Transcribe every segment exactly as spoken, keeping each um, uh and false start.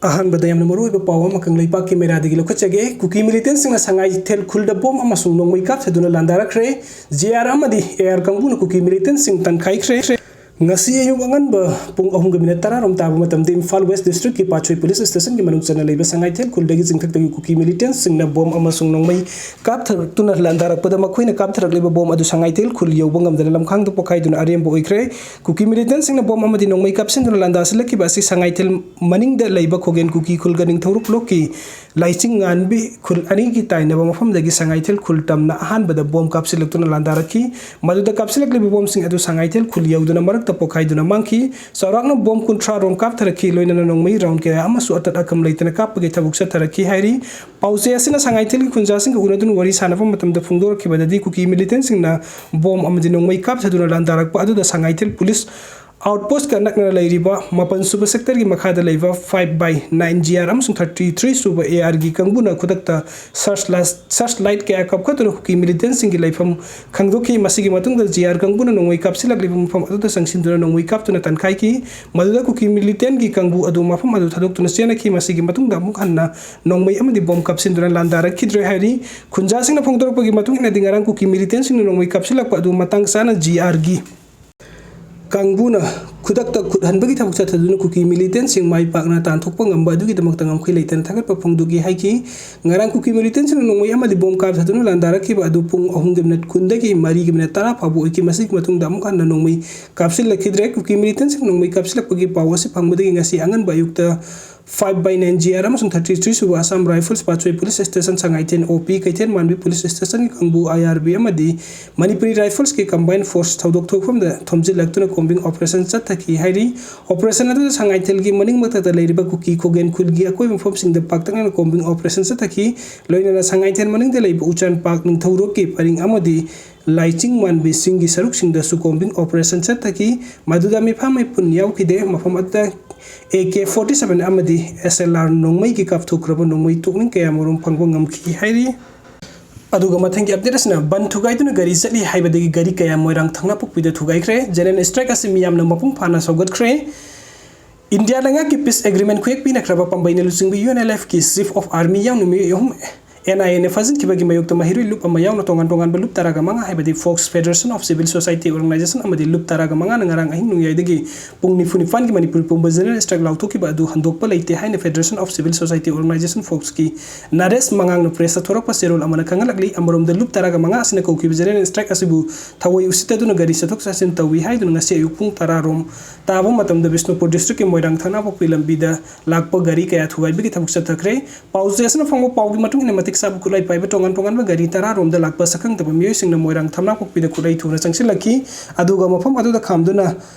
ꯑꯍꯥꯟꯕꯗ ꯌꯥꯝꯅ ꯃꯔꯨꯑꯣꯏꯕ ꯄꯥꯎ ꯑꯃ ꯀꯪꯂꯩꯄꯥꯛꯀꯤ ꯃꯦꯔꯥꯗꯒꯤ ꯂꯧꯈꯠꯆꯒꯦ꯫ ꯀꯨꯀꯤ ꯃꯤꯂꯤꯇꯦꯟꯁꯤꯡꯅ ꯁꯉꯥꯏꯊꯦꯜ ꯈꯨꯜꯗ ꯕꯣꯝ ꯑꯃꯁꯨꯡ ꯅꯣꯡꯃꯩ ꯀꯥꯞꯊꯗꯨꯅ ꯂꯥꯟꯗꯥꯔꯛꯈ꯭ꯔꯦ꯫ ꯖꯦ ꯑꯥꯔ ꯑꯃꯗꯤ ꯑꯦ ꯑꯥꯔ ꯀꯥꯡꯕꯨꯅ ꯀꯨꯀꯤ ꯃꯤꯂꯤꯇꯦꯟꯁꯤꯡ ꯇꯥꯟꯈꯥꯏꯈ꯭ꯔꯦ꯫ ꯉꯁꯤ ꯑꯌꯨꯛ ꯑꯉꯟꯕ ꯄꯨꯡ ꯑꯍꯨꯝꯒ ꯃꯤꯅꯠ ꯇꯔꯥꯔꯣꯝ ꯇꯥꯕ ꯃꯇꯝꯗ ꯏꯝꯐꯥꯜ ꯋꯦꯁ ꯗꯤꯁꯇ꯭ꯔꯤꯛꯀꯤ ꯄꯥꯠꯁꯣꯏ ꯄꯨꯂꯤꯁ ꯁ꯭ꯇꯦꯁꯟꯒꯤ ꯃꯅꯨꯡ ꯆꯟꯅ ꯂꯩꯕ ꯁꯉꯥꯏꯊꯦꯜ ꯈꯨꯜꯗꯒꯤ ꯆꯤꯡꯊꯛꯇꯒꯤ ꯀꯨꯀꯤ ꯃꯤꯂꯤꯇꯦꯟꯁꯤꯡꯅ ꯕꯣꯝ ꯑꯃꯁꯨꯡ ꯅꯣꯡꯃꯩ ꯀꯥꯞꯊꯔꯛꯇꯨꯅ ꯂꯥꯟꯗꯥꯔꯛꯄꯗ ꯃꯈꯣꯏꯅ ꯀꯥꯞꯊꯔꯛꯂꯤꯕ ꯕꯣꯝ ꯑꯗꯨ ꯁꯉꯥꯏꯊꯦꯜ ꯈꯨꯜ ꯌꯧꯕ ꯉꯝꯗꯅ ꯂꯝꯈꯥꯡꯗ ꯄꯣꯈꯥꯏꯗꯨꯅ ꯑꯔꯦꯝꯕ ꯑꯣꯏꯈ꯭ꯔꯦ꯫ ꯀꯨꯀꯤ ꯃꯤꯂꯤꯇꯦꯟꯁꯤꯡꯅ ꯕꯣꯝ ꯑꯃꯗꯤ ꯅꯣꯡꯃꯩ ꯀꯥꯞꯁꯤꯟꯗꯨꯅ ꯂꯥꯟꯗꯥꯁꯤꯜꯂꯛꯈꯤꯕ ꯑꯁꯤ ꯁꯉꯥꯏꯊꯦꯜ ꯃꯅꯤꯡꯗ ꯂꯩꯕ ꯈꯣꯒꯦꯟ ꯀꯨꯀꯤ ꯈꯨꯜꯒ ꯅꯤꯡꯊꯧꯔꯨꯛ ꯂꯣꯛꯀꯤ ꯂꯥꯏꯆꯤꯡ ꯉꯥꯟꯕꯤ ꯈꯨꯜ ꯑꯅꯤꯒꯤ ꯇꯥꯏꯅꯕ ꯃꯐꯝꯗꯒꯤ ꯁꯉꯥꯏꯊꯦꯜ ꯈꯨꯜ ꯇꯝꯅ ꯑꯍꯥꯟꯕꯗ ꯕꯣꯝ ꯀꯥꯞꯁꯤꯜꯂꯛꯇꯨꯅ ꯂꯥꯟꯗꯥꯔꯛꯈꯤ꯫ ꯃꯗꯨꯗ ꯀꯥꯞꯁꯤꯜꯂꯛꯂꯤꯕ ꯕꯣꯝꯁꯤꯡ ꯑꯗꯨ ꯁꯉꯥꯏꯊꯦꯜ ꯈꯨꯜ ꯌꯧꯗꯨꯅ ꯃꯔꯛꯇ ꯄꯣꯈꯥꯏꯗꯨꯅ ꯃꯥꯡꯈꯤ꯫ ꯆꯥꯎꯔꯥꯛꯅ ꯕꯣꯝ ꯀꯨꯟꯊ꯭ꯔꯥ ꯔꯣꯝ ꯀꯥꯞꯊꯔꯛꯈꯤ, ꯂꯣꯏꯅꯅ ꯅꯣꯡꯃꯩ ꯔꯥꯎꯟ ꯀꯌꯥ ꯑꯃꯁꯨ ꯑꯇꯠ ꯑꯀꯝ ꯂꯩꯇꯅ ꯀꯥꯞꯄꯒꯤ ꯊꯕꯛ ꯆꯠꯊꯔꯛꯈꯤ ꯍꯥꯏꯔꯤ꯫ ꯄꯥꯎꯆꯦ ꯑꯁꯤꯅ ꯁꯉꯥꯏꯊꯦꯜꯒꯤ ꯈꯨꯟꯖꯥꯁꯤꯡꯒ ꯎꯅꯗꯨꯅ ꯋꯥꯔꯤ ꯁꯥꯟꯅꯕ ꯃꯇꯝꯗ ꯐꯣꯡꯗꯣꯔꯛꯈꯤꯕꯗꯗꯤ, ꯀꯨꯀꯤ ꯃꯤꯂꯤꯇꯦꯟꯁꯤꯡꯅ ꯕꯣꯝ ꯑꯃꯗꯤ ꯅꯣꯡꯃꯩ ꯀꯥꯞꯊꯗꯨꯅ ꯂꯥꯟꯗꯥꯔꯛꯄ ꯑꯗꯨꯗ ꯁꯉꯥꯏꯊꯦꯜ ꯄꯨꯂꯤꯁ ꯑꯥꯎꯠꯄꯣꯁꯠꯀ ꯅꯛꯅꯅ ꯂꯩꯔꯤꯕ ꯃꯥꯄꯟ ꯁꯨꯕ ꯁꯦꯛꯇꯔꯒꯤ ꯃꯈꯥꯗ ꯂꯩꯕ five by nine G R ꯑꯃꯁꯨꯡ ꯊꯥꯔꯇꯤ ꯊ꯭ꯔꯤ ꯁꯨꯕ ꯑꯦ ꯑꯥꯔꯒꯤ ꯀꯥꯡꯕꯨꯅ ꯈꯨꯗꯛꯇ ꯁꯔꯆ ꯂꯥꯏꯠ, ꯁꯔꯆ ꯂꯥꯏꯠ ꯀꯌꯥ ꯀꯥꯞꯈꯠꯇꯨꯅ ꯀꯨꯀꯤ ꯃꯤꯂꯤꯇꯦꯟꯁꯤꯡꯒꯤ ꯂꯩꯐꯝ ꯈꯪꯗꯣꯛꯈꯤ꯫ ꯃꯁꯤꯒꯤ ꯃꯇꯨꯡꯗ ꯖꯤ ꯑꯥꯔ ꯀꯥꯡꯕꯨꯅ ꯅꯣꯡꯃꯩ ꯀꯥꯞꯁꯤꯜꯂꯛꯂꯤꯕ ꯃꯐꯝ ꯑꯗꯨꯗ ꯆꯪꯁꯤꯟꯗꯨꯅ ꯅꯣꯡꯃꯩ ꯀꯥꯞꯇꯨꯅ ꯇꯥꯟꯈꯥꯏꯈꯤ꯫ ꯃꯗꯨꯗ ꯀꯨꯀꯤ ꯃꯤꯂꯤꯇꯦꯟꯒꯤ ꯀꯥꯡꯕꯨ ꯑꯗꯨ ꯃꯐꯝ ꯑꯗꯨ ꯊꯥꯗꯣꯛꯇꯨꯅ ꯆꯦꯟꯅꯈꯤ꯫ ꯃꯁꯤꯒꯤ ꯃꯇꯨꯡꯗ ꯑꯃꯨꯛ ꯍꯟꯅ ꯅꯣꯡꯃꯩ ꯑꯃꯗꯤ ꯕꯣꯝ ꯀꯥꯞꯁꯤꯟꯗꯨꯅ ꯂꯥꯟꯗꯥꯔꯛꯈꯤꯗ꯭ꯔꯦ ꯍꯥꯏꯔꯤ꯫ ꯈꯨꯟꯖꯥꯁꯤꯡꯅ ꯐꯣꯡꯗꯣꯔꯛꯄꯒꯤ ꯃꯇꯨꯡ ꯏꯟꯅꯗꯤ, ꯉꯔꯥꯡ ꯀꯨꯀꯤ ꯃꯤꯂꯤꯇꯦꯟꯁꯤꯡꯅ ꯅꯣꯡꯃꯩ ꯀꯥꯞꯁꯤꯜꯂꯛꯄ ꯑꯗꯨ ꯃꯇꯥꯡ ꯆꯥꯅ ꯖꯤ ꯑꯥꯔꯒꯤ ꯀꯥꯡꯕꯨꯅ ꯈꯨꯗꯛꯇ ꯈꯨꯠ ꯍꯟꯕꯒꯤ ꯊꯕꯛ ꯆꯠꯊꯗꯨꯅ ꯀꯨꯀꯤ ꯃꯤꯂꯤꯇꯦꯟꯁꯤꯡ ꯃꯥꯏ ꯄꯥꯛꯅ ꯇꯥꯟꯊꯣꯛꯄ ꯉꯝꯕ ꯑꯗꯨꯒꯤꯗꯃꯛꯇ ꯉꯝꯈꯩ ꯂꯩꯇꯅ ꯊꯥꯒꯠꯄ ꯐꯣꯡꯗꯣꯛꯈꯤ ꯍꯥꯏꯈꯤ꯫ ꯉꯔꯥꯡ ꯀꯨꯀꯤ ꯃꯤꯂꯤꯇꯦꯟꯁꯤꯡꯅ ꯅꯣꯡꯃꯩ ꯑꯃꯗꯤ ꯕꯣꯝ ꯀꯥꯞꯊꯗꯨꯅ ꯂꯥꯟꯗꯥꯔꯛꯈꯤꯕ ꯑꯗꯨ ꯄꯨꯡ ꯑꯍꯨꯝꯒꯤ ꯃꯤꯅꯠ ꯀꯨꯟꯗꯒꯤ ꯃꯔꯤꯒꯤ ꯃꯤꯅꯠ ꯇꯔꯥ ꯐꯥꯎꯕ ꯑꯣꯏꯈꯤ꯫ ꯃꯁꯤꯒꯤ ꯃꯇꯨꯡꯗ ꯑꯃꯨꯛ ꯍꯟꯅ ꯅꯣꯡꯃꯩ ꯀꯥꯞꯁꯤꯜꯂꯛꯈꯤꯗ꯭ꯔꯦ꯫ ꯀꯨꯀꯤ ꯃꯤꯂꯤꯇꯦꯟꯁꯤꯡꯅ ꯅꯣꯡꯃꯩ ꯀꯥꯞꯁꯤꯜꯂꯛꯄꯒꯤ ꯄꯥꯎ ꯑꯁꯤ ꯐꯪꯕꯗꯒꯤ ꯉꯁꯤ ꯑꯉꯟꯕ ꯑꯌꯨꯛꯇ five by nine G R ꯑꯃꯁꯨꯡ ꯊꯥꯔꯇꯤ ꯊ꯭ꯔꯤ ꯁꯨꯕ Assam rifles Patsoi police station, Sangaithel O P, ꯀꯩꯊꯦꯜ ꯃꯥꯟꯕꯤ ꯄꯨꯂꯤꯁ ꯁ꯭ꯇꯦꯁꯟꯒꯤ ꯀꯥꯡꯕꯨ, ꯑꯥꯏ ꯑꯥꯔ ꯕꯤ ꯑꯃꯗꯤ ꯃꯅꯤꯄꯨꯔꯤ ꯔꯥꯏꯐꯜꯁꯀꯤ ꯀꯝꯕꯥꯏꯟ ꯐꯣꯔꯁ ꯊꯧꯗꯣꯛ ꯊꯣꯛꯐꯝꯗ ꯊꯣꯝꯖꯤꯜꯂꯛꯇꯨꯅ ꯀꯣꯝꯕꯤꯡ ꯑꯣꯄꯔꯦꯁꯟ ꯆꯠꯊꯈꯤ ꯍꯥꯏꯔꯤ꯫ ꯑꯣꯄꯔꯦꯁꯟ ꯑꯗꯨꯗ ꯁꯉꯥꯏꯊꯦꯜꯒꯤ ꯃꯅꯤꯡ ꯃꯊꯛꯇ ꯂꯩꯔꯤꯕ ꯀꯨꯀꯤ ꯈꯣꯒꯦꯟ ꯈꯨꯜꯒꯤ ꯑꯀꯣꯏꯕ ꯃꯐꯝꯁꯤꯡꯗ ꯄꯥꯛꯇꯛꯅꯅ ꯀꯣꯝꯕꯤꯡ ꯑꯣꯄꯔꯦꯁꯟ ꯆꯠꯊꯈꯤ꯫ ꯂꯣꯏꯅꯅ ꯁꯉꯥꯏꯊꯦꯜ ꯃꯅꯤꯡꯗ ꯂꯩꯕ ꯎꯆꯥꯟ ꯄꯥꯛ, ꯅꯤꯡꯊꯧꯔꯣꯛꯀꯤ ꯄꯔꯤꯡ ꯑꯃꯗꯤ ꯂꯥꯏꯆꯤꯡ ꯃꯥꯟꯕꯤꯁꯤꯡꯒꯤ ꯁꯔꯨꯛꯁꯤꯡꯗꯁꯨ ꯀꯣꯝꯕꯤꯡ ꯑꯣꯄꯔꯦꯁꯟ ꯆꯠꯊꯈꯤ꯫ ꯃꯗꯨꯗ ꯃꯤꯐꯥ ꯃꯤꯄꯨꯟ ꯌꯥꯎꯈꯤꯗꯦ꯫ ꯃꯐꯝ ꯑꯗꯨꯗ ꯑꯦ ꯀꯦ ꯐꯣꯔꯇꯤ ꯁꯚꯦꯟ ꯑꯃꯗꯤ ꯑꯦꯁ ꯑꯦꯜ ꯑꯥꯔ ꯅꯣꯡꯃꯩꯒꯤ ꯀꯥꯞꯊꯣꯛꯈ꯭ꯔꯕ ꯅꯣꯡꯃꯩ ꯇꯣꯛꯅꯤꯡ ꯀꯌꯥꯃꯔꯨꯝ ꯐꯪꯕ ꯉꯝꯈꯤ ꯍꯥꯏꯔꯤ꯫ ꯑꯗꯨꯒ ꯃꯊꯪꯒꯤ ꯑꯞꯗꯦꯠ ꯑꯁꯤꯅ ꯕꯟ ꯊꯨꯒꯥꯏꯗꯨꯅ ꯒꯥꯔꯤ ꯆꯠꯂꯤ ꯍꯥꯏꯕꯗꯒꯤ ꯒꯥꯔꯤ ꯀꯌꯥ ꯃꯣꯏꯔꯥꯡ ꯊꯪꯅꯄꯣꯛꯄꯤꯗ ꯊꯨꯒꯥꯏꯈ꯭ꯔꯦ꯫ ꯖꯦꯅꯔꯦꯜ ꯁ꯭ꯇ꯭ꯔꯥꯏꯛ ꯑꯁꯤ ꯃꯤꯌꯥꯝꯅ ꯃꯄꯨꯡ ꯐꯥꯅ ꯁꯧꯒꯠꯈ꯭ꯔꯦ꯫ ꯏꯟꯗꯤꯌꯥ ꯂꯩꯉꯥꯛꯀꯤ peace agreement ꯈꯨꯌꯦꯛ ꯄꯤꯅꯈ꯭ꯔꯕ ꯄꯥꯝꯕꯩꯅ ꯂꯨꯆꯤꯡꯕ UNLF ꯀꯤ chief of army ꯌꯥꯎꯅ ꯃꯤꯑꯣꯏ ꯑꯍꯨꯝ NIA ꯅ ꯐꯥꯖꯤꯟꯈꯤꯕꯒꯤ ꯃꯥꯌꯣꯛꯇ ꯃꯍꯩꯔꯣꯏ ꯂꯨꯞ ꯑꯃ ꯌꯥꯎꯅ ꯇꯣꯉꯥꯟ ꯇꯣꯉꯥꯟꯕ ꯂꯨꯞ ꯇꯔꯥꯒ ꯃꯉꯥ, ꯍꯥꯏꯕꯗꯤ Fox, Federation of Civil Society Organization ꯑꯃꯗꯤ ꯂꯨꯞ ꯇꯔꯥꯒ ꯃꯉꯥꯅ ꯉꯔꯥꯡ ꯑꯍꯤꯡ ꯅꯣꯡꯌꯥꯏꯗꯒꯤ ꯄꯨꯡ ꯅꯤꯐꯨ ꯅꯤꯄꯥꯟꯒꯤ ꯃꯅꯤꯄꯨꯔ ꯄꯨꯝꯕ general strike ꯂꯥꯎꯊꯣꯛꯈꯤꯕ ꯑꯗꯨ ꯍꯟꯗꯣꯛꯄ ꯂꯩꯇꯦ ꯍꯥꯏꯅ Federation of Civil Society Organization, Fox ꯀꯤ ꯅꯔꯦꯁ ꯃꯉꯥꯡꯅ press ꯇ ꯊꯣꯔꯛꯄ ꯆꯦꯔꯣꯜ ꯑꯃꯅ ꯈꯪꯍꯜꯂꯛꯂꯤ꯫ ꯑꯃꯔꯣꯝꯗ ꯂꯨꯞ ꯇꯔꯥꯒ ꯃꯉꯥ ꯑꯁꯤꯅ ꯀꯧꯈꯤꯕ general strike ꯑꯁꯤꯕꯨ ꯊꯑꯣꯏ ꯎꯁꯤꯠꯇꯗꯨꯅ ꯒꯥꯔꯤ ꯆꯠꯊꯣꯛ ꯆꯠꯁꯤꯟ ꯇꯧꯏ ꯍꯥꯏꯗꯨꯅ ꯉꯁꯤ ꯑꯌꯨꯛ ꯄꯨꯡ ꯇꯔꯥ ꯔꯣꯝ ꯇꯥꯕ ꯃꯇꯝꯗ ꯕꯤꯁꯅꯨꯄꯨꯔ district ꯀꯤ ꯃꯣꯏꯔꯥꯡ ꯊꯥꯡꯅꯥꯄꯣꯛꯄꯤ ꯂꯝꯕꯤꯗ ꯂꯥꯛꯄ ꯒꯥꯔꯤ ꯀꯌꯥ ꯊꯨꯒꯥꯏꯕꯒꯤ ꯊꯕꯛ ꯆꯠꯊꯈ꯭ꯔꯦ꯫ ꯄꯥꯎ ꯆꯦ ꯑꯁꯤꯅ ꯐꯪꯕ ꯄꯥꯎꯒꯤ ꯃꯇꯨꯡ ꯏꯟꯅ, ꯃꯇꯤꯛ ꯆꯥꯕ ꯈꯨꯠꯂꯥꯏ ꯄꯥꯏꯕ ꯇꯣꯉꯥꯟ ꯇꯣꯉꯥꯟꯕ ꯒꯥꯔꯤ ꯇꯔꯥ ꯔꯣꯝꯗ ꯂꯥꯛꯄ ꯁꯛꯈꯪꯗꯕ ꯃꯤꯑꯣꯏꯁꯤꯡꯅ ꯃꯣꯏꯔꯥꯡ ꯊꯥꯡꯅꯥꯄꯣꯛꯄꯤꯗ ꯈꯨꯠꯂꯥꯏ ꯊꯨꯅ ꯆꯪꯁꯤꯜꯂꯛꯈꯤ꯫ ꯑꯗꯨꯒ ꯃꯐꯝ ꯑꯗꯨꯗ ꯈꯥꯝꯗꯨꯅ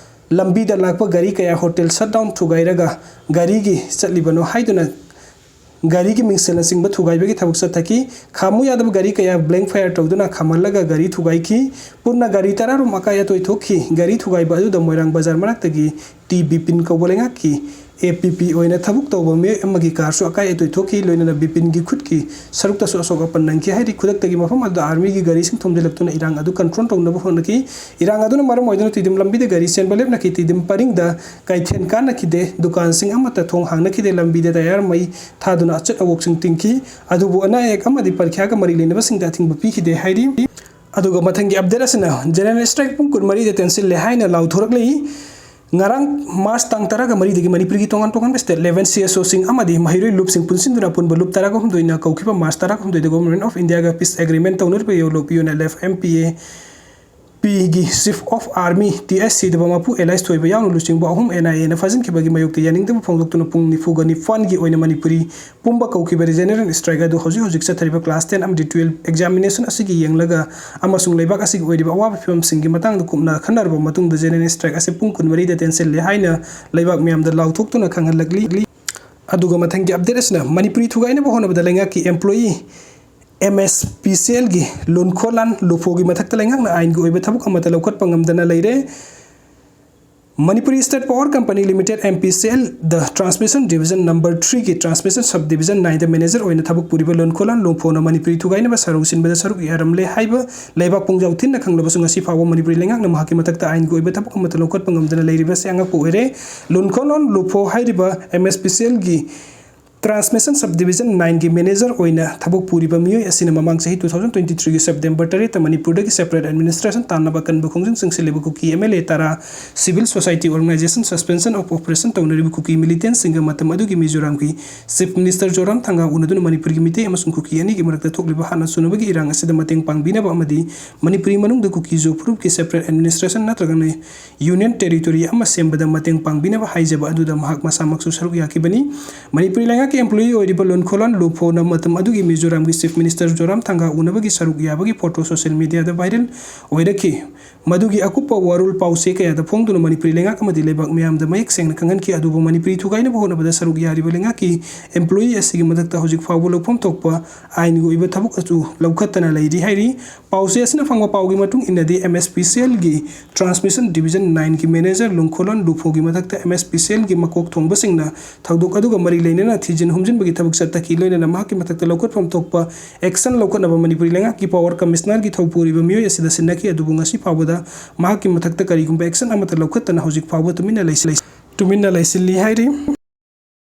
ꯂꯝꯕꯤꯗ ꯂꯥꯛꯄ ꯒꯥꯔꯤ ꯀꯌꯥ hotel shutdown ꯊꯨꯒꯥꯏꯔꯒ ꯒꯥꯔꯤꯒꯤ ꯆꯠꯂꯤꯕꯅꯣ ꯍꯥꯏꯗꯨꯅ ꯒꯥꯔꯤꯒꯤ ꯃꯤꯡꯁꯦꯜꯅꯆꯤꯡꯕ ꯊꯨꯒꯥꯏꯕꯒꯤ ꯊꯕꯛ ꯆꯠꯊꯈꯤ꯫ ꯈꯥꯝꯃꯨ ꯌꯥꯗꯕ ꯒꯥꯔꯤ ꯀꯌꯥ blank fire ꯇꯧꯗꯨꯅ ꯈꯥꯝꯍꯜꯂꯒ ꯒꯥꯔꯤ ꯊꯨꯒꯥꯏꯈꯤ꯫ ꯄꯨꯟꯅ ꯒꯥꯔꯤ ꯇꯔꯥꯔꯣꯝ ꯑꯀꯥꯏ ꯑꯇꯣꯏ ꯊꯣꯛꯈꯤ꯫ ꯒꯥꯔꯤ ꯊꯨꯒꯥꯏꯕ ꯑꯗꯨꯗ ꯃꯣꯏꯔꯥꯡ ꯕꯖꯥꯔ ꯃꯅꯥꯛꯇꯒꯤ ꯇꯤ ꯕꯤꯄꯤꯟ ꯀꯧꯕ ꯂꯩꯉꯥꯛꯀꯤ APP ꯑꯣꯏꯅ ꯊꯕꯛ ꯇꯧꯕ ꯃꯤꯑꯣꯏ ꯑꯃꯒꯤ ꯀꯥꯔꯁꯨ ꯑꯀꯥꯏ ꯑꯇꯣꯏ ꯊꯣꯛꯈꯤ꯫ ꯂꯣꯏꯅꯅ ꯕꯤꯄꯤꯟꯒꯤ ꯈꯨꯠꯀꯤ ꯁꯔꯨꯛꯇꯁꯨ ꯑꯁꯣꯛ ꯑꯄꯟ ꯅꯪꯈꯤ ꯍꯥꯏꯔꯤ꯫ ꯈꯨꯗꯛꯇꯒꯤ ꯃꯐꯝ ꯑꯗꯨꯗ ꯑꯥꯔꯃꯤꯒꯤ ꯒꯥꯔꯤꯁꯤꯡ ꯊꯣꯝꯖꯤꯜꯂꯛꯇꯨꯅ ꯏꯔꯥꯡ ꯑꯗꯨ control ꯇꯧꯅꯕ ꯍꯣꯠꯅꯈꯤ꯫ ꯏꯔꯥꯡ ꯑꯗꯨꯅ ꯃꯔꯝ ꯑꯣꯏꯗꯨꯅ ꯇꯤꯗꯤꯝ ꯂꯝꯕꯤꯗ ꯒꯥꯔꯤ ꯆꯦꯟꯕ ꯂꯦꯞꯅꯈꯤ꯫ ꯇꯤꯗꯤꯝ ꯄꯔꯤꯡꯗ ꯀꯩꯊꯦꯜ ꯀꯥꯟꯅꯈꯤꯗꯦ꯫ ꯗꯨꯀꯥꯟꯁꯤꯡ ꯑꯃꯠꯇ ꯊꯣꯡ ꯍꯥꯡꯅꯈꯤꯗꯦ꯫ ꯂꯝꯕꯤꯗ ꯇꯌꯥꯔ ꯃꯩ ꯊꯥꯗꯨꯅ ꯑꯆꯠ ꯑꯋꯣꯛꯁꯤꯡ ꯊꯤꯡꯈꯤ꯫ ꯑꯗꯨꯕꯨ ꯑꯅꯥ ꯑꯌꯦꯛ ꯑꯃꯗꯤ ꯄꯔꯤꯈ꯭ꯌꯥꯒ ꯃꯔꯤ ꯂꯩꯅꯕꯁꯤꯡꯗ ꯑꯊꯤꯡꯕ ꯄꯤꯈꯤꯗꯦ ꯍꯥꯏꯔꯤ꯫ ꯑꯗꯨꯒ ꯃꯊꯪꯒꯤ update ꯑꯁꯤꯅ general strike ꯄꯨꯡ ꯀꯨꯟꯃꯔꯤꯗ ꯇꯦꯟꯁꯤꯜꯂꯦ ꯍꯥꯏꯅ ꯂꯥꯎꯊꯣꯔꯛꯂꯤ꯫ ꯉꯔꯥꯡ March ꯇꯥꯡ ꯇꯔꯥꯒ ꯃꯔꯤꯗꯒꯤ ꯃꯅꯤꯄꯨꯔꯒꯤ ꯇꯣꯉꯥꯟ ꯇꯣꯉꯥꯟꯕ state eleven CSO ꯁꯤꯡ ꯑꯃꯗꯤ ꯃꯍꯩꯔꯣꯏ ꯂꯨꯞꯁꯤꯡ ꯄꯨꯟꯁꯤꯟꯗꯨꯅ ꯑꯄꯨꯟꯕ ꯂꯨꯞ ꯇꯔꯥꯒ ꯍꯨꯝꯗꯣꯏꯅ ꯀꯧꯈꯤꯕ March ꯇꯔꯥꯒ ꯍꯨꯝꯗꯣꯏꯗ Government of India ꯒ peace agreement ꯇꯧꯅꯔꯤꯕ ꯌꯣꯂꯨꯞ UNLF MPA ꯄꯤꯒꯤ chief of army ꯇꯤ ꯑꯦꯁ ꯁꯤꯗꯕ ꯃꯄꯨ ꯑꯦꯂꯥꯏꯁ ꯊꯣꯏꯕ ꯌꯥꯎꯅ ꯂꯨꯆꯤꯡꯕ ꯑꯍꯨꯝ NIA ꯅ ꯐꯥꯖꯤꯟꯈꯤꯕꯒꯤ ꯃꯥꯌꯣꯛꯇ ꯌꯥꯅꯤꯡꯗꯕ ꯐꯣꯡꯗꯣꯛꯇꯨꯅ ꯄꯨꯡ ꯅꯤꯐꯨꯒ ꯅꯤꯄꯥꯟꯒꯤ ꯑꯣꯏꯅ ꯃꯅꯤꯄꯨꯔꯤ ꯄꯨꯝꯕ ꯀꯧꯈꯤꯕ general strike ꯑꯗꯨ ꯍꯧꯖꯤꯛ ꯍꯧꯖꯤꯛ ꯆꯠꯊꯔꯤꯕ class ten ꯑꯃꯗꯤ twelve examination ꯑꯁꯤꯒꯤ ꯌꯦꯡꯂꯒ ꯑꯃꯁꯨꯡ ꯂꯩꯕꯥꯛ ꯑꯁꯤꯒꯤ ꯑꯣꯏꯔꯤꯕ ꯑꯋꯥꯕ ꯐꯤꯕꯝꯁꯤꯡꯒꯤ ꯃꯇꯥꯡꯗ ꯀꯨꯞꯅ ꯈꯟꯅꯔꯕ ꯃꯇꯨꯡꯗ general strike ꯑꯁꯤ ꯄꯨꯡ ꯀꯨꯟꯃꯔꯤꯗ ꯇꯦꯟꯁꯤꯜꯂꯦ ꯍꯥꯏꯅ ꯂꯩꯕꯥꯛ ꯃꯤꯌꯥꯝꯗ ꯂꯥꯎꯊꯣꯛꯇꯨꯅ ꯈꯪꯍꯜꯂꯛꯂꯤ꯫ ꯑꯗꯨꯒ ꯃꯊꯪꯒꯤ update ꯑꯁꯤꯅ ꯃꯅꯤꯄꯨꯔꯤ ꯊꯨꯒꯥꯏꯅꯕ ꯍꯣꯠꯅꯕꯗ ꯂꯩꯉꯥꯛꯀꯤ employee MSPCL ꯒꯤ ꯂꯨꯟꯈꯣꯂꯥꯟ ꯂꯨꯐꯣꯒꯤ ꯃꯊꯛꯇ ꯂꯩꯉꯥꯛꯅ ꯑꯥꯏꯟꯒꯤ ꯑꯣꯏꯕ ꯊꯕꯛ ꯑꯃꯠꯇ ꯂꯧꯈꯠꯄ ꯉꯝꯗꯅ ꯂꯩꯔꯦ꯫ Manipuri State Power Company Limited, M P C L, the Transmission Division number three ꯒꯤ Transmission Sub Division nine ꯗ manager ꯑꯣꯏꯅ ꯊꯕꯛ ꯄꯨꯔꯤꯕ ꯂꯣꯟꯈꯣꯂꯥꯟ ꯂꯨꯝꯐꯣꯅ ꯃꯅꯤꯄꯨꯔꯤ ꯊꯨꯒꯥꯏꯅꯕ ꯁꯔꯧ ꯁꯤꯟꯕꯗ ꯁꯔꯨꯛ ꯌꯥꯔꯝꯂꯦ ꯍꯥꯏꯕ ꯂꯩꯕꯥꯛ ꯄꯨꯡꯖꯥꯎ ꯊꯤꯟꯅ ꯈꯪꯂꯕꯁꯨ ꯉꯁꯤ ꯐꯥꯎꯕ ꯃꯅꯤꯄꯨꯔꯤ ꯂꯩꯉꯥꯛꯅ ꯃꯍꯥꯛꯀꯤ ꯃꯊꯛꯇ ꯑꯥꯏꯟꯒꯤ ꯑꯣꯏꯕ ꯊꯕꯛ ꯑꯃꯠꯇ ꯂꯧꯈꯠꯄ ꯉꯝꯗꯅ ꯂꯩꯔꯤꯕ ꯑꯁꯤ ꯑꯉꯛꯄ ꯑꯣꯏꯔꯦ꯫ ꯂꯣꯟꯈꯣꯂꯥꯟ ꯂꯨꯝꯐꯣ ꯍꯥꯏꯔꯤꯕ M S P C L ꯒꯤ Transmission Sub Division nine ꯒꯤ manager ꯑꯣꯏꯅ ꯊꯕꯛ ꯄꯨꯔꯤꯕ ꯃꯤꯑꯣꯏ ꯑꯁꯤꯅ ꯃꯃꯥꯡ ꯆꯍꯤ two thousand twenty three ꯒꯤ September ꯇꯔꯦꯠꯇ ꯃꯅꯤꯄꯨꯔꯗꯒꯤ separate administration ꯇꯥꯟꯅꯕ ꯑꯀꯟꯕ ꯈꯣꯡꯖꯪ ꯆꯪꯁꯤꯜꯂꯤꯕ ꯀꯨꯀꯤ M L A ꯇꯔꯥ, civil society organization suspension of operation ꯇꯧꯅꯔꯤꯕ ꯀꯨꯀꯤ militantꯁꯤꯡꯒ ꯃꯇꯝ ꯑꯗꯨꯒꯤ ꯃꯤꯖꯣꯔꯥꯝꯒꯤ Chief Minister ꯖꯣꯔꯥꯝ ꯊꯪꯒꯥ ꯎꯅꯗꯨꯅ ꯃꯅꯤꯄꯨꯔꯒꯤ ꯃꯤꯇꯩ ꯑꯃꯁꯨꯡ ꯀꯨꯀꯤ ꯑꯅꯤꯒꯤ ꯃꯔꯛꯇ ꯊꯣꯛꯂꯤꯕ ꯍꯥꯟꯅ ꯁꯨꯅꯕꯒꯤ ꯏꯔꯥꯡ ꯑꯁꯤꯗ ꯃꯇꯦꯡ ꯄꯥꯡꯕꯤꯅꯕ ꯑꯃꯗꯤ ꯃꯅꯤꯄꯨꯔꯤ ꯃꯅꯨꯡꯗ ꯀꯨꯀꯤ ꯖꯣ ꯐꯨꯔꯨꯞꯀꯤ separate administration ꯅꯠꯇ꯭ꯔꯒꯅ Union Territory ꯑꯃ ꯁꯦꯝꯕꯗ ꯃꯇꯦꯡ ꯄꯥꯡꯕꯤꯅꯕ ꯍꯥꯏꯖꯕ ꯑꯗꯨꯗ ꯃꯍꯥꯛ ꯃꯁꯥꯃꯛꯁꯨ ꯁꯔꯨꯛ ꯌꯥꯈꯤꯕꯅꯤ꯫ ꯃꯅꯤꯄꯨꯔꯤ ꯂꯩꯉꯥꯛꯀꯤ employee ꯑꯣꯏꯔꯤꯕ ꯂꯣꯟꯈꯣꯂꯥꯟ ꯂꯨꯝꯐꯣꯅ ꯃꯇꯝ ꯑꯗꯨꯒꯤ ꯃꯤꯖꯣꯔꯥꯝꯒꯤ Chief Minister ꯖꯣꯔꯥꯝ ꯊꯪꯒꯥ ꯎꯅꯕꯒꯤ ꯁꯔꯨꯛ ꯌꯥꯕꯒꯤ photo social mediaꯗ viral ꯑꯣꯏꯔꯛꯈꯤ꯫ ꯃꯗꯨꯒꯤ ꯑꯀꯨꯞꯄ ꯋꯥꯔꯣꯜ ꯄꯥꯎꯆꯦ ꯀꯌꯥꯗ ꯐꯣꯡꯗꯨꯅ ꯃꯅꯤꯄꯨꯔꯤ ꯂꯩꯉꯥꯛ ꯑꯃꯗꯤ ꯂꯩꯕꯥꯛ ꯃꯤꯌꯥꯝꯗ ꯃꯌꯦꯛ ꯁꯦꯡꯅ ꯈꯪꯍꯟꯈꯤ꯫ ꯑꯗꯨꯕꯨ ꯃꯅꯤꯄꯨꯔꯤ ꯊꯨꯒꯥꯏꯅꯕ ꯍꯣꯠꯅꯕꯗ ꯁꯔꯨꯛ ꯌꯥꯔꯤꯕ ꯂꯩꯉꯥꯛꯀꯤ employee ꯑꯁꯤꯒꯤ ꯃꯊꯛꯇ ꯍꯧꯖꯤꯛ ꯐꯥꯎꯕ ꯂꯧꯐꯝ ꯊꯣꯛꯄ ꯑꯥꯏꯟꯒꯤ ꯑꯣꯏꯕ ꯊꯕꯛ ꯑꯗꯨ ꯂꯧꯈꯠꯇꯅ ꯂꯩꯔꯤ ꯍꯥꯏꯔꯤ꯫ ꯄꯥꯎꯆꯦ ꯑꯁꯤꯅ ꯐꯪꯕ ꯄꯥꯎꯒꯤ ꯃꯇꯨꯡ ꯏꯟꯅꯗꯤ, M S P C Lꯒꯤ Transmission Division nineꯒꯤ manager ꯂꯣꯟꯈꯣꯂꯥꯟ ꯂꯨꯝꯐꯣꯒꯤ ꯃꯊꯛꯇ M S P C Lꯒꯤ ꯃꯀꯣꯛ ꯊꯣꯡꯕꯁꯤꯡꯅ ꯊꯧꯗꯣꯛ ꯑꯗꯨꯒ ꯃꯔꯤ ꯂꯩꯅꯅ ꯊꯤꯖꯤꯟ ꯍꯨꯝꯖꯤꯟꯕꯒꯤ ꯊꯕꯛ ꯆꯠꯊꯈꯤ꯫ ꯂꯣꯏꯅꯅ ꯃꯍꯥꯛꯀꯤ ꯃꯊꯛꯇ ꯂꯧꯈꯠꯐꯝ ꯊꯣꯛꯄ action ꯂꯧꯈꯠꯅꯕ ꯃꯅꯤꯄꯨꯔꯤ ꯂꯩꯉꯥꯛꯀꯤ Power Commissionerꯒꯤ ꯊꯧꯄꯨꯔꯤꯕ ꯃꯤꯑꯣꯏ ꯑꯁꯤꯗ ꯁꯤꯟꯅꯈꯤ꯫ ꯑꯗꯨꯕꯨ ꯉꯁꯤ ꯐꯥꯎꯕꯗ ꯃꯍꯥꯛꯀꯤ ꯃꯊꯛꯇ ꯀꯔꯤꯒꯨꯝꯕ action ꯑꯃꯠꯇ ꯂꯧꯈꯠꯇꯅ ꯍꯧꯖꯤꯛ ꯐꯥꯎꯕ ꯇꯨꯃꯤꯟꯅ ꯂꯩꯁꯤꯜꯂꯤ, ꯇꯨꯃꯤꯟꯅ ꯂꯩꯁꯤꯜꯂꯤ ꯍꯥꯏꯔꯤ꯫